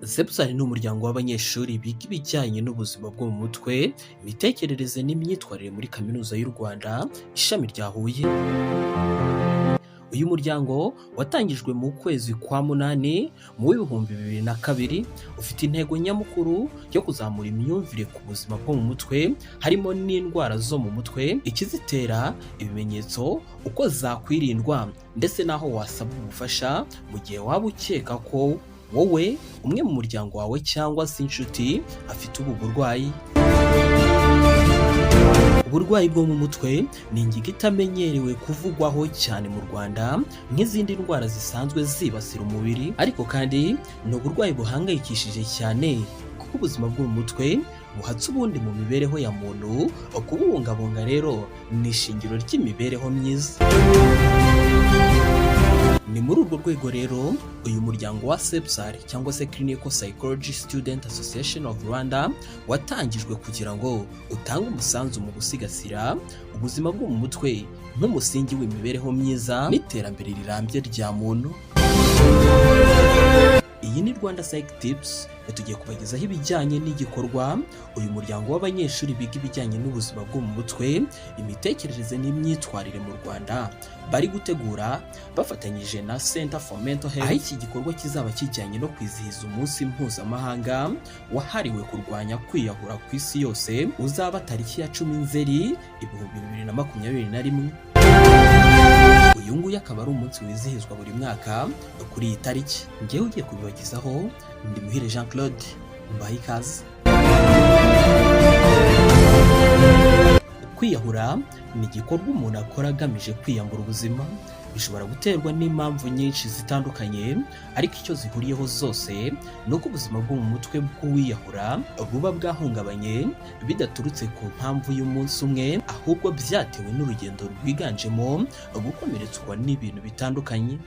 CEPSAR ni umuryango w'abanyeshuri biga ibijyanye n'ubuzima bwo mu mutwe, imitekerereze n'imyitwarire muri Kaminuza y'u Rwanda, ishami rya Huye. Uyu muryango watangijwe mu kwezi kwa munani mu w'2002, ufite intego nyamukuru yo kuzamura imyumvire ku buzima bwo mu mutwe, harimo n'indwara zo mu mutwe, ikizitera, ibimenyetso, uko zakwirindwa ndetse n'aho wasaba ubufasha mu gihe waba ukeka ko wowe, umwe mu muryango wawe cyangwa se inshuti afite ubu burwayi. Uburwayi bwo mu mutwe ni ingingo itamenyerewe kuvugwaho cyane mu Rwanda nk'izindi ndwara zisanzwe zibasira umubiri, ariko kandi ni uburwayi buhangayikishije cyane kuko ubuzima bwo mu mutwe buhatse ubundi mu mibereho ya muntu. Kububungabunga rero ni ishingiro ry'imibereho myiza. Ni muri urwo rwego rero uyu muryango wa CEPSAR cyangwa se Clinical Psychology Student Association of Rwanda watangijwe kugira ngo utange umusanzu mu gusigasira ubuzima bwo mu mutwe nk'umusingi w'imibereho myiza n'iterambere rirambye rya muntu. Iyi ni Rwanda Psych Tips, tugiye kubagezaho ibijyanye n'igikorwa uyu muryango w'abanyeshuri biga ibijyanye n'ubuzima bwo mu mutwe, imitekerereze n'imyitwarire mu Rwanda bari gutegura bafatanyije na Center for Mental Health, aho iki gikorwa kizaba kijyanye no kwizihiza umunsi mpuzamahanga wahariwe kurwanya kwiyahura ku isi yose, uzaba tariki ya 10 Nzeri 2021. Uyu nguyu akaba ari umunsi wizihizwa buri mwaka kuri iyi tariki. Ngewe ugiye kubibagezaho ndi Muhire Jean Claude, mbahe ikaze. Kwiyahura ni igikorwa umuntu akora agamije kwiyambura ubuzima. Bishobora guterwa n'impamvu nyinshi zitandukanye, ariko icyo zihuriyeho zose ni uko ubuzima bwo mu mutwe bw'uwiyahura buba bwahungabanye bidaturutse ku mpamvu y'umunsi umwe, ahubwo byatewe n'urugendo rwiganjemo gukomeretswa n'ibintu bitandukanye.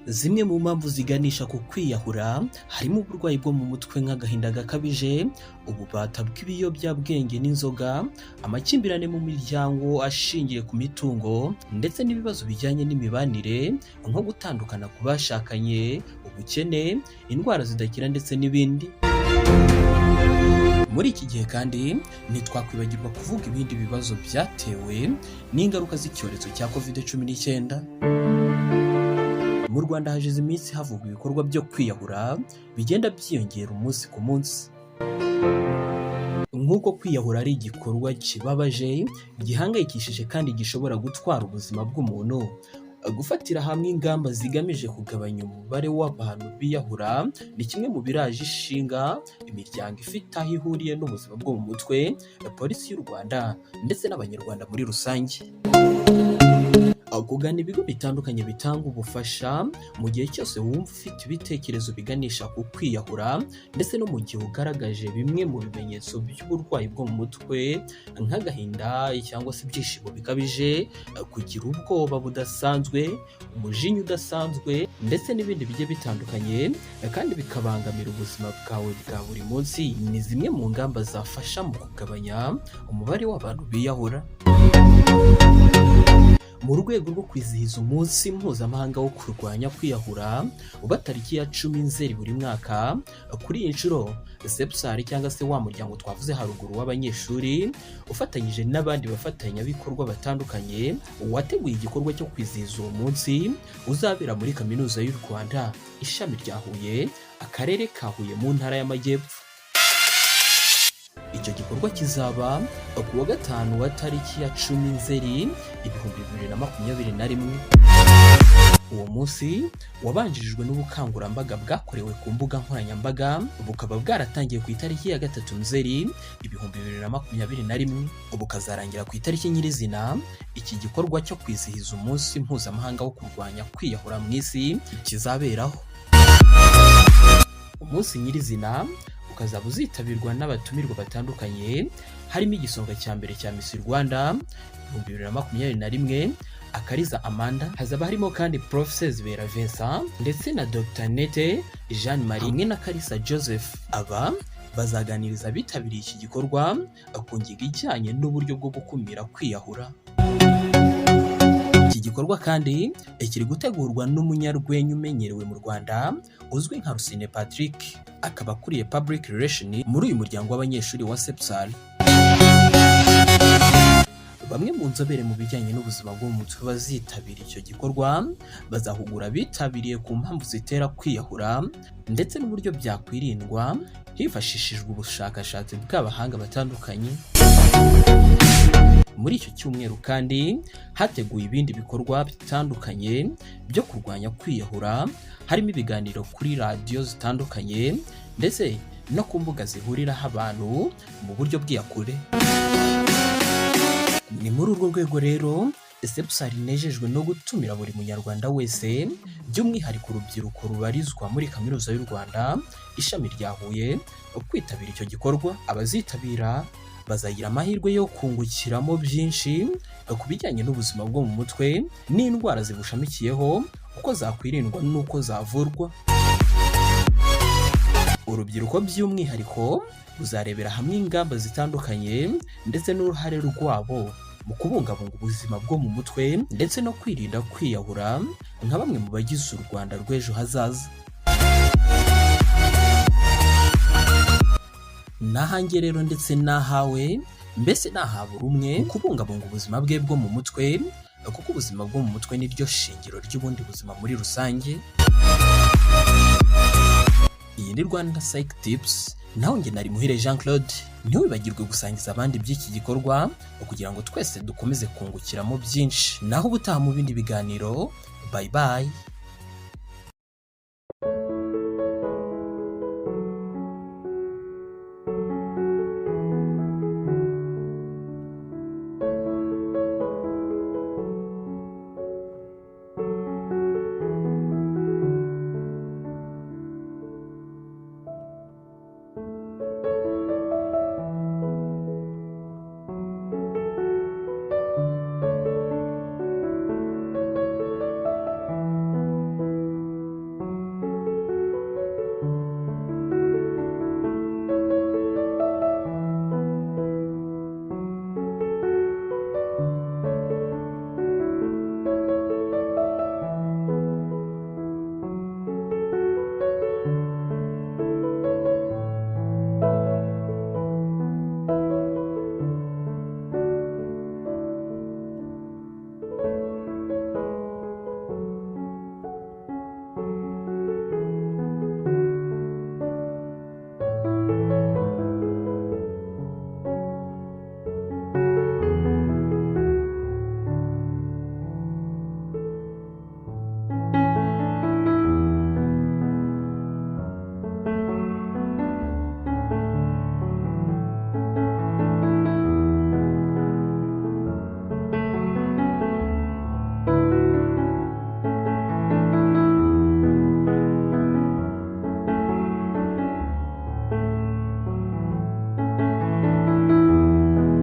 Zimwe mu mpamvu ziganisha ku kwiyahura harimo uburwayi bwo mu mutwe nk'agahinda gakabije, ububata bw'ibiyobyabwenge n'inzoga, amakimbirane mu miryango ashingiye ku mitungo, ndetse n'ibibazo bijyanye n'imibanire nko gutandukana ku bashakanye, ubukene, indwara zidakira ndetse n'ibindi. Muri iki gihe kandi ntitwakwibagirwa kuvuga ibindi bibazo byatewe n'ingaruka z'icyorezo cya Covid 19. Mu Rwanda hashize iminsi havugwa ibikorwa byo kwiyahura bigenda byiyongera umunsi ku munsi. Nk'uko kwiyahura ari igikorwa kibabaje, gihangayikishije kandi gishobora gutwara ubuzima bw'umuntu, gufatira hamwe ingamba zigamije kugabanya umubare w'abantu biyahura ni kimwe mu biraje ishinga imiryango ifite aho ihuriye n'ubuzima bwo mu mutwe, Polisi y'u Rwanda ndetse n'Abanyarwanda muri rusange. Kugana ibigo bitandukanye bitanga ubufasha mu gihe cyose wumva ufite ibitekerezo biganisha ku kwiyahura, ndetse no mu gihe ugaragaje bimwe mu bimenyetso by'uburwayi bwo mu mutwe nk'agahinda cyangwa se ibyishimo bikabije, kugira ubwoba budasanzwe, umujinya udasanzwe ndetse n'ibindi bigiye bitandukanye kandi bikabangamira ubuzima bwawe bwa buri munsi, ni zimwe mu ngamba zafasha mu kugabanya umubare w'abantu biyahura. Mu rwego rwo kwizihiza umunsi mpuzamahanga wo kurwanya kwiyahura uba tariki ya 10 Nzeri buri mwaka, kuri iyi nshuro CEPSAR cyangwa se wa muryango twavuze haruguru w'abanyeshuri ufatanyije n'abandi bafatanyabikorwa batandukanye, wateguye igikorwa cyo kwizihiza uwo munsi uzabera muri Kaminuza y'u Rwanda, ishami rya Huye, akarere ka Huye, mu ntara y'Amajyepfo. Icyo gikorwa kizaba ku wa gatanu wa tariki ya 10 Nzeri 2021. Uwo munsi wabanjirijwe n'ubukangurambaga bwakorewe ku mbuga nkoranyambaga, bukaba bwaratangiye ku itariki ya 3 Nzeri 2021, bukazarangira ku itariki nyirizina iki gikorwa cyo kwizihiza umunsi mpuzamahanga wo kurwanya kwiyahura mu isi kizaberaho. Umunsi nyirizina ukazaba uzitabirwa n'abatumirwa batandukanye, harimo igisonga cya mbere cya Miss Rwanda 2021, Akariza Amanda. Hazaba harimo kandi Prof Sezibera Vincent ndetse na Dr Nete Jean Marie hamwe na Kalisa Joseph. Aba bazaganiriza abitabiriye iki gikorwa ku ngingo ijyanye n'uburyo bwo gukumira kwiyahura. Iki gikorwa Gikorwa kandi kiri gutegurwa n'umunyarwenya umenyerewe mu Rwanda uzwi nka Rusine Patrick, akaba akuriye public relation muri uyu muryango w'abanyeshuri wa CEPSAR. Bamwe mu nzobere mu bijyanye n'ubuzima bwo mu mutwe bazitabira icyo gikorwa bazahugura abitabiriye ku mpamvu zitera kwiyahura ndetse n'uburyo byakwirindwa hifashishijwe ubushakashatsi bw'abahanga batandukanye. Muri icyo cyumweru kandi hateguwe ibindi bikorwa bitandukanye byo kurwanya kwiyahura, harimo ibiganiro kuri radiyo zitandukanye ndetse no ku mbuga zihuriraho abantu mu buryo bw'iyakure. Ni muri urwo rwego rero CEPSAR inejejwe no gutumira buri Munyarwanda wese, by'umwihariko urubyiruko rubarizwa muri Kaminuza y'u Rwanda, ishami rya Huye, kwitabira icyo gikorwa. Abazitabira bazagira amahirwe yo kungukiramo byinshi ku bijyanye n'ubuzima bwo mu mutwe n'indwara zibushamikiyeho, uko zakwirindwa n'uko zavurwa. Urubyiruko by'umwihariko ruzarebera hamwe ingamba zitandukanye ndetse n'uruhare rwabo mu kubungabunga ubuzima bwo mu mutwe ndetse no kwirinda kwiyahura nka bamwe mu bagize u Rwanda rw'ejo hazaza. N'ahanjye rero ndetse n'ahawe, mbese n'aha buri umwe mu kubungabunga ubuzima bwe bwo mu mutwe, kuko ubuzima bwo mu mutwe ni ryo shingiro ry'ubundi buzima muri rusange. Iyi ni Rwanda Psych Tips, naho njye nari Muhire Jean Claude. Ntiwibagirwe gusangiza abandi iby'iki gikorwa kugira ngo twese dukomeze kungukiramo byinshi. Naho ubutaha mu bindi biganiro, bye bye.